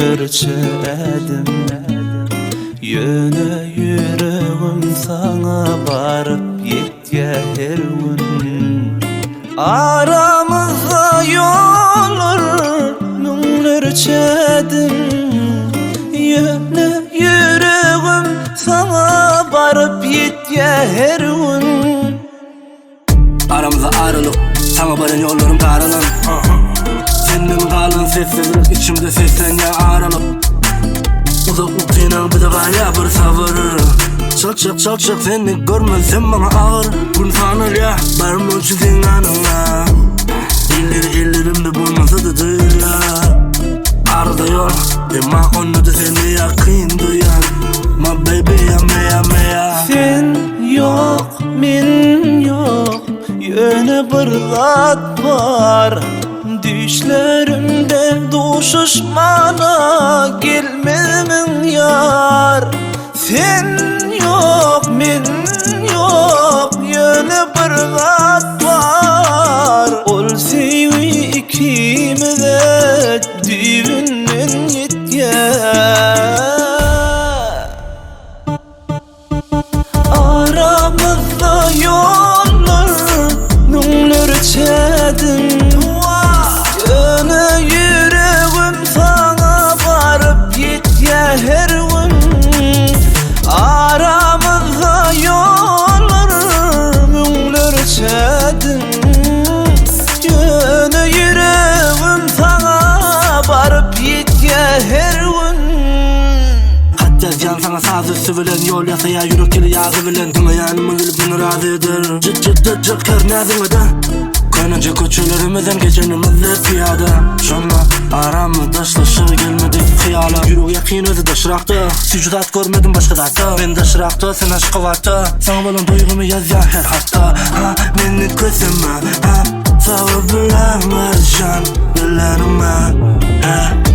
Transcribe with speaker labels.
Speaker 1: Müňlerçe ädim Ýöne ýüregim saňa baryp ýetýär her gün Aramyzda ýollar müňlerçe ädim Ýöne ýüregim saňa baryp ýetýär her gün
Speaker 2: Aramyzda aralyk, saňa baran ýollarym daralan Senden galan sessizlik içimde seslenýär aralyk Uzaklyk synag bize galýar bir sabyr Çalçak çalçak seni görmesem maňa agyr Gün sanalýar barmak üçin seň ýanyňa Elleri ellerimde bolmasa-da duýulýar Arada ýol, emma onda-da seni ýakyn duýýan My baby, I'm
Speaker 1: Sen ýok Men ýok, ýöne bir zat bar Düýşlerimde duşuşmana gelmezmiň ýar Sen ýok, men ýok, ýöne bir zat bar Ol söýgi ikimize düýbünden ýetýär Aramyzda ýollar müňlerçe ädim Ýöne ýüregim saňa baryp ýetýär her gün Aramyzda ýollar müňlerçe ädim Ýöne ýüregim saňa baryp ýetýär her gün
Speaker 2: Hat ýazýan saňa saz üsti bilen Ýol ýasaýar ýürek ýyly ýazy bilen Diňe ýanyma gelip meni razy eder Jyt jyt jyt jyt kör näziňe-de Köneje köçelerimizden geçenimizde pyýada Şonda aramyz daşlaşar gelmedik hyýala Ýüregi ýakyn özi daşrakda Süýji zat görmedim başga zatda Men daşrakda sen Aşgabatda Saňa bolan duýgymy ýazýan her hatda Ha meni köseme ha Sabyr bilen berjan bilenime ha.